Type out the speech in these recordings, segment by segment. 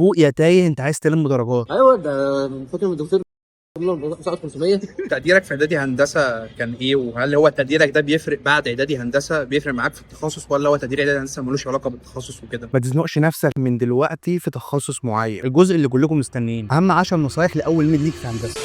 فوق يا تايه، انت عايز تلم درجات. ايوه، ده فاكر من الدكتور سقط 500. تقديرك في اعدادي هندسة كان ايه؟ وهل هو تقديرك ده بيفرق بعد اعدادي هندسه؟ بيفرق معاك في التخصص ولا هو تقدير اعدادي هندسة ملوش علاقة بالتخصص وكده؟ ما تزنقش نفسك من دلوقتي في تخصص معين. الجزء اللي كلكم مستنيين، اهم 10 نصايح لاول mid ليك في هندسه.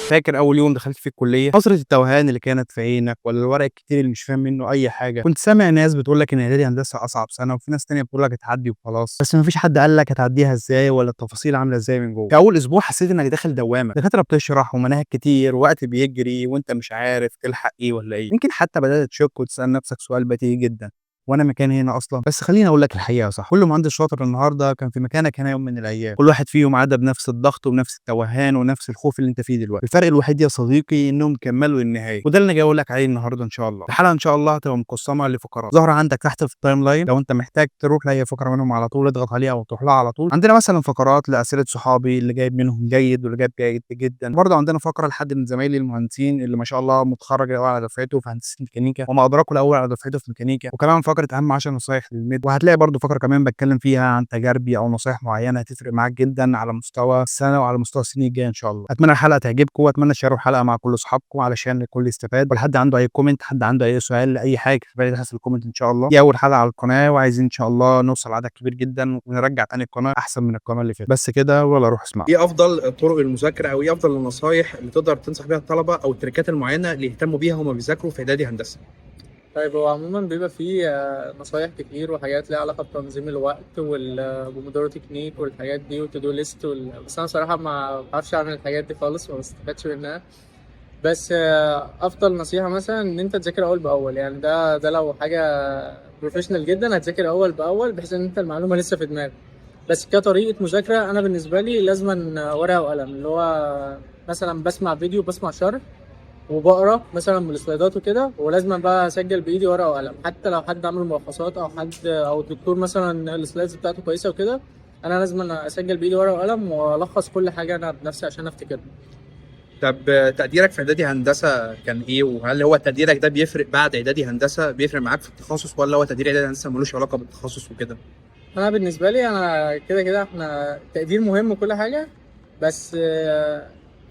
فاكر اول يوم دخلت في الكلية؟ حسرة التوهان اللي كانت في عينك، ولا الورق الكتير اللي مش فاهم منه اي حاجه؟ كنت سامع ناس بتقول لك ان اعدادي هندسة اصعب سنه، وفي ناس تانية بتقول لك هتعدي وخلاص، بس مفيش حد قال لك هتعديها ازاي ولا التفاصيل عامله ازاي من جوه. في اول اسبوع حسيت انك داخل دوامه، دكاترة بتشرح ومناهج كتير ووقت بيجري وانت مش عارف تلحق ايه ولا ايه. يمكن حتى بدات تشك وتسال نفسك سؤال بديهي جدا: وانا مكاني هنا اصلا؟ بس خليني اقول لك الحقيقة صح، كل مهندس شاطر النهارده كان في مكانك هنا يوم من الايام. كل واحد فيهم عدى بنفس الضغط ونفس التوهان ونفس الخوف اللي انت فيه دلوقتي. الفرق الوحيد يا صديقي انهم كملوا للنهايه، وده اللي انا جاي اقول لك عليه النهارده ان شاء الله. الحلقة ان شاء الله هتبقى مقسمة لفقرات ظاهره عندك تحت في ال timeline، لو انت محتاج تروح لاي فقره منهم على طول اضغط عليها وتروح لها على طول. عندنا مثلا فقرات لاسئلة صحابي اللي جايب منهم جيد واللي جايب جيد جدا. برضه عندنا فقره لحد من زمايلي المهندسين اللي ما شاء الله متخرج الاول على دفعته في هندسة ميكانيكا، وما ادراكه الاول على دفعته في ميكانيكا. وكمان فقره اهم 10 نصايح لل mid، وهتلاقي برضه فقره كمان بتكلم فيها عن تجاربي او نصايح معينة هتفرق معاك جدا على مستوى السنة وعلى مستوى السنين الجاية ان شاء الله. اتمنى الحلقة تعجبكم، واتمنى تشاركوا الحلقة مع كل اصحابكم علشان الكل يستفاد. ولحد عنده اي comment، حد عنده اي سؤال، اي حاجة، اكتبها لي تحت في ال comment ان شاء الله. دي اول حلقة على القناه، وعايزين ان شاء الله نوصل عدد كبير جدا ونرجع تاني القناة احسن من القناة اللي فاتت. بس كده، ولا روح اسمع. ايه افضل طرق المذاكرة او ايه افضل النصايح اللي تقدر تنصح بيها الطلبة او التريكات المعينة اللي يهتموا بيها وهم بيذاكروا في اعدادي هندسة؟ طيب، هو عموما بيبقى فيه نصايح كتير وحاجات ليها علاقة بتنظيم الوقت وال Pomodoro technique والحاجات دي وال to do list بس أنا صراحة ما بعرفش أعمل الحاجات دي خالص، ما بستفادش منها. بس أفضل نصيحة مثلا إن أنت تذاكر أول بأول. يعني ده لو حاجة professional جدا هتذاكر أول بأول بحيث إن أنت المعلومة لسه في دماغك. بس كطريقة مذاكرة أنا بالنسبة لي لازما ورقة وقلم، اللي هو مثلا بسمع فيديو، بسمع شرح، وبقرا مثلا من السلايدات وكده، ولازم بقى اسجل بايدي ورقة وقلم. حتى لو حد عامل ملخصات او حد او الدكتور مثلا ال slides بتاعته كويسة وكده، انا لازم اسجل بايدي ورقة وقلم والخص كل حاجة انا بنفسي عشان افتكرها. طب تقديرك في اعدادي هندسة كان ايه؟ وهل هو تقديرك ده بيفرق بعد اعدادي هندسه؟ بيفرق معاك في التخصص ولا هو تقدير اعدادي هندسة ملوش علاقة بالتخصص وكده؟ انا بالنسبة لي انا كده كده احنا تقدير مهم وكل حاجه، بس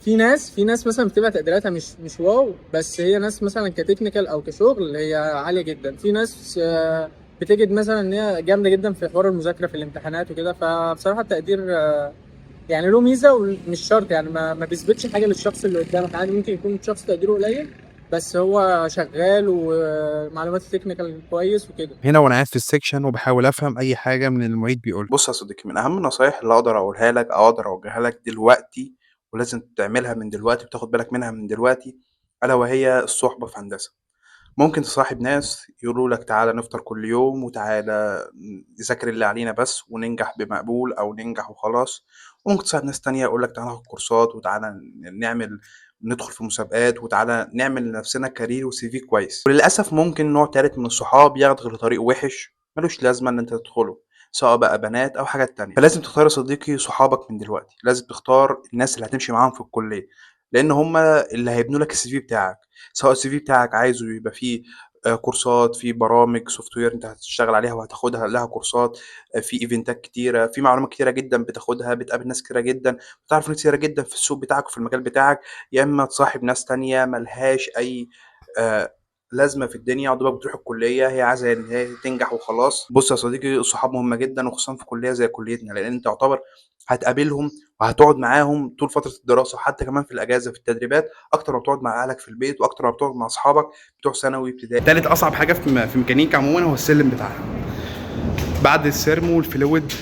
في ناس مثلا بتبقى تقديراتها مش wow، بس هي ناس مثلا ك technical او كشغل هي عالية جدا. في ناس بتجد مثلا ان هي جامدة جدا في حوار المذاكرة في الامتحانات وكده. فبصراحة التقدير يعني له ميزة ومش شرط، يعني ما بيثبتش حاجة للشخص اللي قدامك. عادي ممكن يكون شخص تقديره قليل بس هو شغال ومعلوماته technical كويس وكده. هنا وانا قاعد في ال section وبحاول افهم اي حاجة من المعيد بيقول. بص يا صديقي، من اهم النصايح اللي اقدر اقولها لك او اقدر اوجهها لك دلوقتي ولازم تعملها من دلوقتي وتاخد بالك منها من دلوقتي، الا وهي الصحبة في هندسه. ممكن تصاحب ناس يقولوا لك تعالى نفطر كل يوم وتعالى نذاكر اللي علينا بس وننجح بمقبول او ننجح وخلاص، وممكن تصاحب ناس تانية يقول لك تعالى ناخد كورسات وتعالى ندخل في مسابقات وتعالى نعمل لنفسنا career و CV كويس. وللاسف ممكن نوع تالت من الصحاب ياخدك لطريق وحش ملوش لازمه ان انت تدخله، سواء بقى بنات او حاجات تانية. فلازم تختار يا صديقي صحابك من دلوقتي، لازم تختار الناس اللي هتمشي معاهم في الكلية، لان هما اللي هيبنوا لك ال CV بتاعك. سواء ال CV بتاعك عايزه يبقى فيه كورسات في برامج software انت هتشتغل عليها وهتاخدها لها كورسات، في event ات كتيره، في معلومات كتيرة جدا بتاخدها، بتقابل ناس كتيرة جدا، بتعرف ناس كتيرة جدا في السوق بتاعك وفي المجال بتاعك. يا اما تصاحب ناس تانية ملهاش اي لازمه في الدنيا، ودوبك بتروح الكلية هي عايزه ان هي تنجح وخلاص. بص يا صديقي، الصحاب مهمة جدا، وخصوصا في كليه زي كليتنا، لان انت يعتبر هتقابلهم وهتقعد معاهم طول فترة الدراسة، وحتى كمان في الاجازة في التدريبات، اكتر ما بتقعد مع اهلك في البيت واكتر ما بتقعد مع اصحابك بتوع ثانوي ابتدائي. تالت اصعب حاجة في ميكانيكا عموما هو السلم بتاعها، بعد ال thermo وال fluid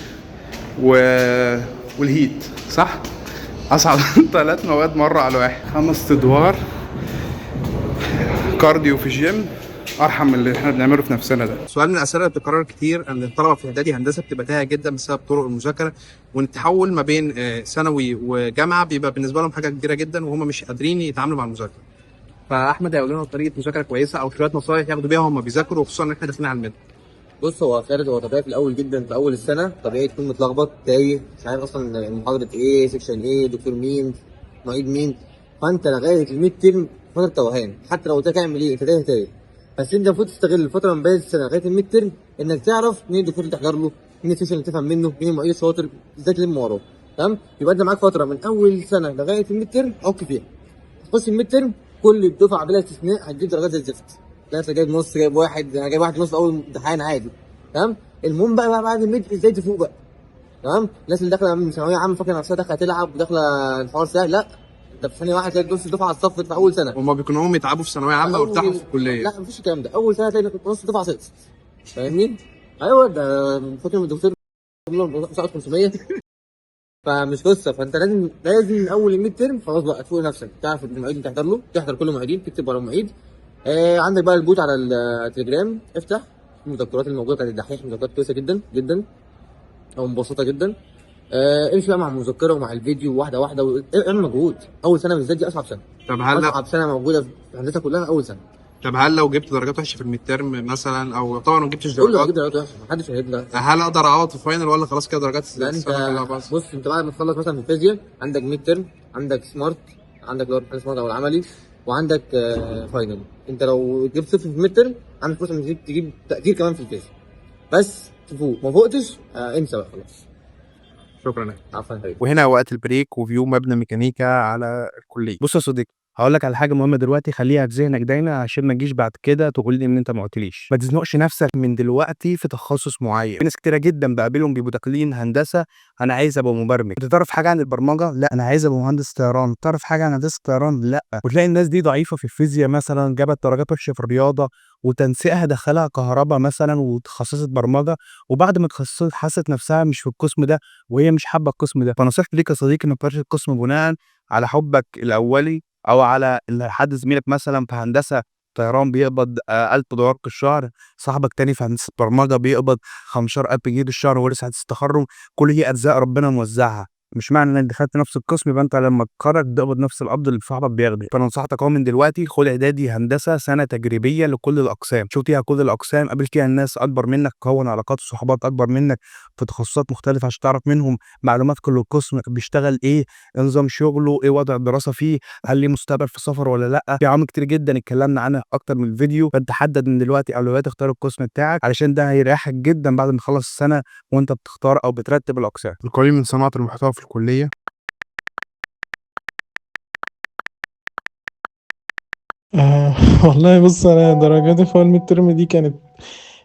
وال heat، صح؟ اصعب 3 مواد مرة على واحد. 5 ادوار cardio في الجيم ارحم من اللي احنا بنعمله في نفسنا ده. سؤال من الاسئلة اللي بتتكرر كتير ان الطلبة في اعدادي هندسة بتبقى تايهه جدا بسبب طرق المذاكرة، وان التحول ما بين ثانوي وجامعة بيبقى بالنسبة لهم حاجة كبيرة جدا وهم مش قادرين يتعاملوا مع المذاكرة. فاحمد هيقول لنا طريقه مذاكرة كويسة او شوية نصايح ياخدوا بيها وهم بيذاكروا، وخصوصا ان احنا داخلين على ال mid. بص، هو خالد هو طبيعي في الاول جدا، في اول السنة طبيعي تكون متلخبط تايه، مش عارف اصلا محاضرة ايه، section ايه، دكتور مين، معيد مين. فانت لغاية ال midterm فترة توهان، حتى لو قلت لك اعمل ايه انت تايه تايه. بس انت المفروض تستغل الفترة من بداية السنة لغاية ال midterm انك تعرف مين الدكتور اللي تحضر له، مين ال section اللي تفهم منه، مين المعيد الشاطر، ازاي تلم وراه. تمام؟ يبقى انت معاك فترة من اول سنة لغاية ال midterm عك فيها. تخش ال midterm كل الدفعة بلا استثناء هتجيب درجات زي الزفت. لا انت جايب نص، جايب واحد، انا جايب واحد ونص اول امتحان عادي. تمام؟ المهم بقى بعد ال mid ازاي تفوق بقى. تمام؟ الناس اللي داخله من ثانوية عامة فاكره نفسها داخله تلعب وداخله الحوار سهل، لا، انت في ثانية واحد تلاقي نص الدفعة على الصف في اول سنة. هما بيكونوا يتعبوا في ثانوية عامة ويرتاحوا في الكلية. لا مفيش الكلام ده، اول سنة تلاقي نص الدفعة سقطت. فاهمني؟ ايوه ده فاكر الدكتور سقط 500. فمش قصة. فانت لازم من اول ال midterm خلاص بقى تفوق نفسك، تعرف المعيد اللي تحضر له، تحضر كل معيدين، تكتب ورا المعيد. عندك بقى ال bot على التليجرام، افتح المذكرات الموجودة بتاعت الدحيح، مذكرات كويسة جدا جدا او مبسطة جدا. امشي بقى مع المذكرة ومع الفيديو واحدة واحدة، اعمل مجهود. اول سنة بالذات دي اصعب سنة. طب هل اصعب سنة موجودة في الهندسة كلها اول سنة. طب هل لو جبت درجات وحشة في ال midterm مثلا، او طبعا ما جبتش كله درجات، هيجيب درجات وحشة، محدش هيجيب درجات. هل اقدر اعوض في ال final ولا خلاص كده درجات لا انت السنة كلها باظت؟ بص، انت بعد ما تخلص مثلا في الفيزياء عندك midterm، عندك smart، عندك لو smart او العملي، وعندك final. انت لو جبت صفر في ال midterm عندك فرصة انك تجيب تقدير كمان في الفيزياء، بس تفوق. ما فوقتش انسى بقى خلاص. شكرا. عفوا حبيبي. وهنا وقت ال break و view مبنى ميكانيكا على الكلية. بص يا صديقي، هقول لك على حاجة مهمة دلوقتي، خليها في ذهنك دايما عشان ما تجيش بعد كده تقول لي ان انت ما قلتليش. ما تزنقش نفسك من دلوقتي في تخصص معين. في ناس كتيرة جدا بقابلهم بيبقوا داخلين هندسة، انا عايز ابقى مبرمج. انت تعرف حاجة عن البرمجة؟ لا. انا عايز ابقى مهندس طيران. تعرف حاجة عن هندسة الطيران؟ لا. وتلاقي الناس دي ضعيفة في الفيزياء مثلا، جابت درجات وحشة في الرياضة، وتنسيقها دخلها كهرباء مثلا وتخصصت برمجة، وبعد ما تخصصت حست نفسها مش في القسم ده وهي مش حابة القسم ده. فنصيحتي ليك يا صديقي انك تختار القسم بناء على حبك الاولي، او على ان حد زميلك مثلا في هندسة طيران بيقبض $1000 في الشهر، صاحبك تاني في هندسة برمجة بيقبض 15000 جنيه في الشهر وهو لسه حديث التخرج. كل دي ارزاق ربنا موزعها. مش معنى انك دخلت نفس القسم يبقى انت لما تتخرج تقبض نفس القبض اللي صاحبك بياخده. فانا نصحتك اهو من دلوقتي، خد اعدادي هندسة سنة تجريبية لكل الاقسام، شوف فيها كل الاقسام، قابل فيها الناس اكبر منك، كون علاقات وصحوبات اكبر منك في تخصصات مختلفة عشان تعرف منهم معلومات كل قسم بيشتغل ايه، نظام شغله ايه، وضع الدراسة فيه، هل ليه مستقبل في السفر ولا لا. في عوامل كتير جدا اتكلمنا عنها اكتر من الفيديو. فانت حدد من دلوقتي اولويات اختيار القسم بتاعك، علشان ده هيريحك جدا بعد ما تخلص السنة وانت بتختار او بترتب الاقسام. القليل من صناعة المحتوى في الكلية. والله بص، انا درجاتي في اول midterm دي كانت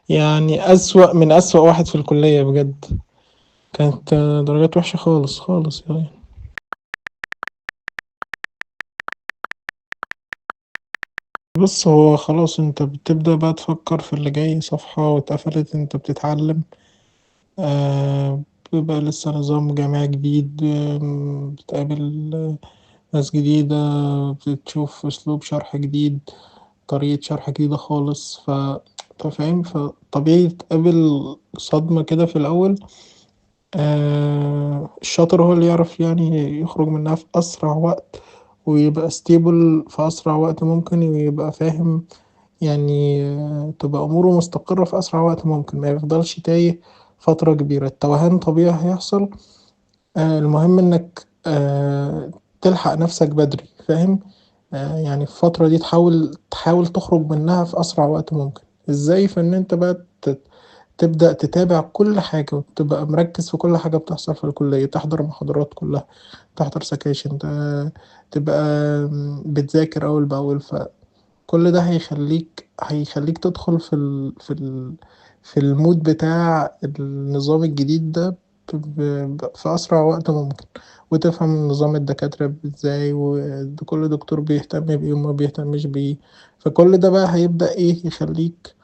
يعني اسوأ من اسوأ واحد في الكلية بجد. كانت درجات وحشة خالص خالص يعني. بص، هو خلاص انت بتبدأ بقى تفكر في اللي جاي، صفحة واتقفلت، انت بتتعلم. بيبقى لسه نظام جامعي جديد، بتقابل ناس جديدة، بتشوف أسلوب شرح جديد، طريقة شرح جديدة خالص. فاهم، فطبيعي تقابل صدمة كده في الأول. الشاطر هو اللي يعرف يعني يخرج منها في أسرع وقت، ويبقى stable في أسرع وقت ممكن، ويبقى فاهم يعني، تبقى أموره مستقرة في أسرع وقت ممكن، ما يفضلش تايه فترة كبيرة. التوهان طبيعي هيحصل، المهم إنك تلحق نفسك بدري، فاهم؟ يعني الفترة دي تحاول تخرج منها في أسرع وقت ممكن. إزاي؟ فإن أنت بقى تبدأ تتابع كل حاجة، وتبقى مركز في كل حاجة بتحصل في الكلية، تحضر محاضرات كلها، تحضر سكاشن، تبقى بتذاكر أول بأول. فكل ده هيخليك تدخل في ال mood بتاع النظام الجديد ده في أسرع وقت ممكن، وتفهم نظام الدكاترة ازاي، وكل دكتور بيهتم بإيه وما بيهتمش بإيه. فكل ده بقى هيبدأ إيه يخليك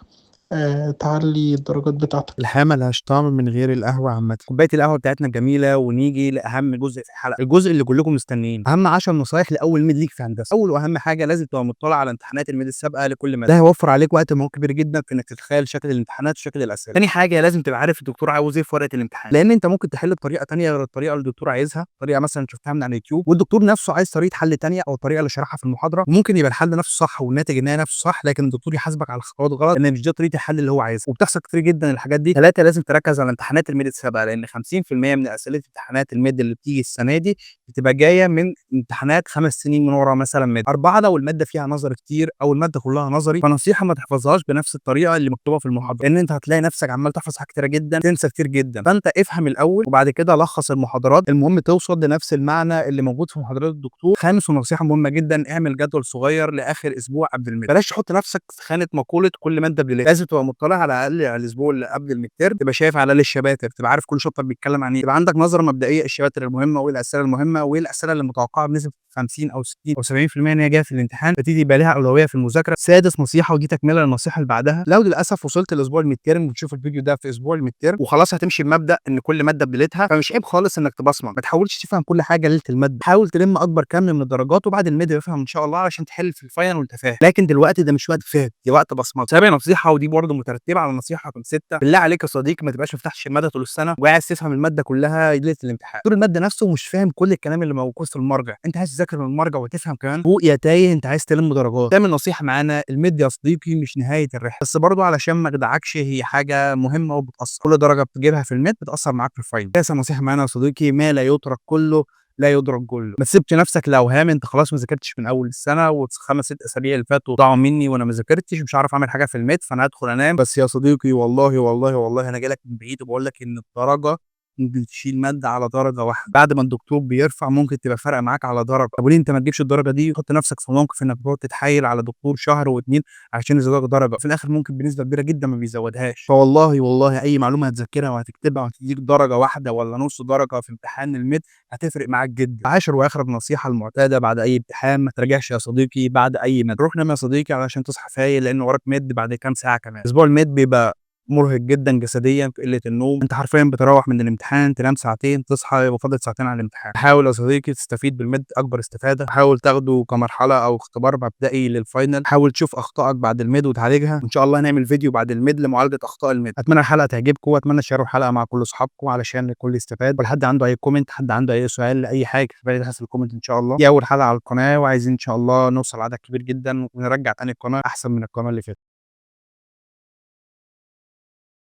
تعلي الدرجات بتاعتك. الحياة ملهاش طعم من غير القهوة عامة. كوباية القهوة بتاعتنا الجميلة، ونيجي لاهم جزء في الحلقة، الجزء اللي كلكم مستنيين، اهم 10 نصايح لاول mid ليك في هندسة. اول واهم حاجة لازم تبقى مطلع على امتحانات ال mid السابقة لكل مادة، ده هيوفر عليك وقت مجهود كبير جدا في انك تتخيل شكل الامتحانات وشكل الاسئلة. تاني حاجة لازم تبقى عارف الدكتور عاوز ايه في ورقة الامتحان، لان انت ممكن تحل بطريقة تانية غير الطريقة اللي الدكتور عايزها، طريقه مثلا شفتها من على اليوتيوب والدكتور نفسه عايز طريقه حل تانية او الطريقة اللي شرحها في المحاضرة، ممكن يبقى الحل نفسه صح والناتج النهائي نفسه صح، لكن الدكتور يحاسبك على الخطوات غلط لان مش دي طريقه الحل اللي هو عايزها، وبتحصل كتير جدا الحاجات دي. 3 لازم تركز على امتحانات ال mid السابقة، لان 50% من اسئلة امتحانات ال mid اللي بتيجي السنة دي بتبقى جاية من امتحانات 5 سنين من ورا مثلا mid. 4، لو المادة فيها نظري كتير او المادة كلها نظري، فنصيحه ما تحفظهاش بنفس الطريقة اللي مكتوبة في المحاضرة، لان انت هتلاقي نفسك عمال تحفظ حاجات كتيرة جدا، تنسى كتير جدا. فانت افهم الاول وبعد كده لخص المحاضرات، المهم توصل لنفس المعنى اللي موجود في محاضرات الدكتور. خامس ونصيحة مهمة جدا، اعمل جدول صغير لاخر اسبوع قبل ال mid. بلاش تحط نفسك في خانه مقولة كل مادة بليلتها، لازم تبقى مطلع على الاقل على الاسبوع اللي قبل ال midterm، تبقى شايف على الاقل ال chapters، تبقى عارف كل chapter بيتكلم عن ايه، تبقى عندك نظره مبدئية ال chapters المهمة وايه الاسئلة المهمة وايه الاسئلة اللي متوقعه بنسبة 50 او 60 او 70% ان هي جاية في الامتحان، فتيجي يبقى لها اولوية في المذاكرة. سادس نصيحة، ودي تكمله للنصيحه اللي بعدها، لو للاسف وصلت لاسبوع ال midterm وتشوف الفيديو ده في اسبوع ال midterm وخلاص هتمشي بمبدا ان كل مادة بليلتها، فمش عيب خالص انك تبصمج، ما تحاولش تفهم كل حاجة ليلة المادة، حاول تلم اكبر كم من الدرجات وبعد ال mid افهم ان شاء الله علشان تحل في ال final وانت فاهم. لكن دلوقتي ده مش وقت فهم، دي وقت بصمجه. سابع نصيحة، ودي برضه مترتبة على نصيحة رقم 6، بالله عليك يا صديقي ما تبقاش ما فتحتش المادة طول السنة وعايز تفهم المادة كلها ليلة الامتحان. طول المادة نفسه مش فاهم كل الكلام اللي موجود في المرجع، انت عايز تذاكر من المرجع وتفهم كمان فوق يا تايه، انت عايز تلم درجات. تامن نصيحة معانا، ال mid يا صديقي مش نهاية الرحلة، بس برضه علشان ما اخدعكش هي حاجة مهمة وبتاثر، كل درجه بتجيبها في ال mid بتاثر معاك في ال final. تاسع نصيحة معانا يا صديقي، ما لا يترك كله لا يدرك كله. ما تسيبش نفسك لاوهام انت خلاص ما ذاكرتش من اول السنة وخمس ست اسابيع اللي فاتوا ضاعوا مني وانا ما ذاكرتش مش عارف اعمل حاجة في ال mid، فانا هدخل انام. بس يا صديقي والله والله والله انا جاي لك من بعيد وبقول لك ان الدرجة ممكن تشيل مادة على درجه واحدة، بعد ما الدكتور بيرفع ممكن تبقى فارقه معاك على درجه. طب وليه انت ما تجيبش الدرجة دي؟ حط نفسك في موقف انك تقعد تتحايل على دكتور شهر واتنين عشان يزودك درجه، في الاخر ممكن بنسبة كبيرة جدا ما بيزودهاش. فوالله والله اي معلومة هتذاكرها وهتكتبها وهتديك درجه واحدة ولا نص درجه في امتحان ال mid هتفرق معاك جدا. عاشر واخر النصيحة المعتادة بعد اي امتحان، ما تراجعش يا صديقي بعد اي mid، روح نام يا صديقي علشان تصحى فايق لان وراك mid بعد كام ساعة كمان. اسبوع ال mid بيبقى مرهق جدا جسديا في قلة النوم، انت حرفيا بتروح من الامتحان تنام ساعتين تصحى يبقى فاضل ساعتين على الامتحان. حاول يا صديقي تستفيد بال mid اكبر استفاده، حاول تاخده كمرحلة او اختبار مبدئي لل final، حاول تشوف اخطائك بعد ال mid وتعالجها. ان شاء الله هنعمل فيديو بعد ال mid لمعالجة اخطاء ال mid. اتمنى الحلقة تعجبكم واتمنى تشاركوا الحلقة مع كل اصحابكم علشان الكل يستفاد. ولحد عنده اي comment، حد عنده اي سؤال لاي حاجة، اكتب تحت في ال comment ان شاء الله. دي اول حلقة على القناة وعايزين ان شاء الله نوصل عدد كبير جدا ونرجع تاني القناة احسن من القناة اللي فاتت.